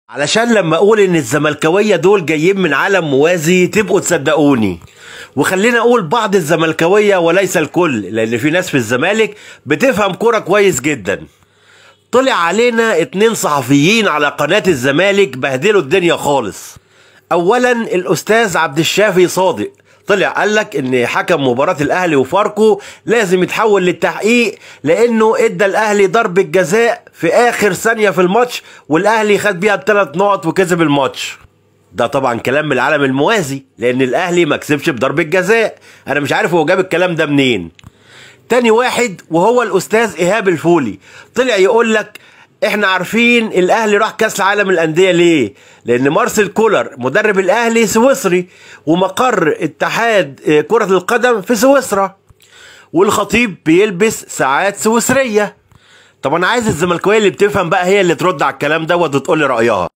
علشان لما اقول ان الزملكاويه دول جايين من عالم موازي تبقوا تصدقوني. وخلينا اقول بعض الزملكاويه وليس الكل، لان في ناس في الزمالك بتفهم كورة كويس جدا. طلع علينا 2 صحفيين على قناة الزمالك بهدلوا الدنيا خالص. اولا الاستاذ عبد الشافي صادق طلع قال لك ان حكم مباراة الاهلي وفاركو لازم يتحول للتحقيق، لانه ادى الاهلي ضربة جزاء في اخر ثانية في الماتش والاهلي خد بيها ال3 نقط وكسب الماتش. ده طبعا كلام من العالم الموازي، لان الاهلي ما كسبش بضربة جزاء. انا مش عارف هو جاب الكلام ده منين. تاني واحد وهو الاستاذ ايهاب الفولي طلع يقول لك احنا عارفين الاهلي راح كاس العالم للاندية ليه، لان مارسيل كولر مدرب الاهلي سويسري ومقر اتحاد كره القدم في سويسرا، والخطيب بيلبس ساعات سويسرية. طب انا عايز الزملكاويه اللي بتفهم بقى هي اللي ترد على الكلام دوت وتقول لي رايها.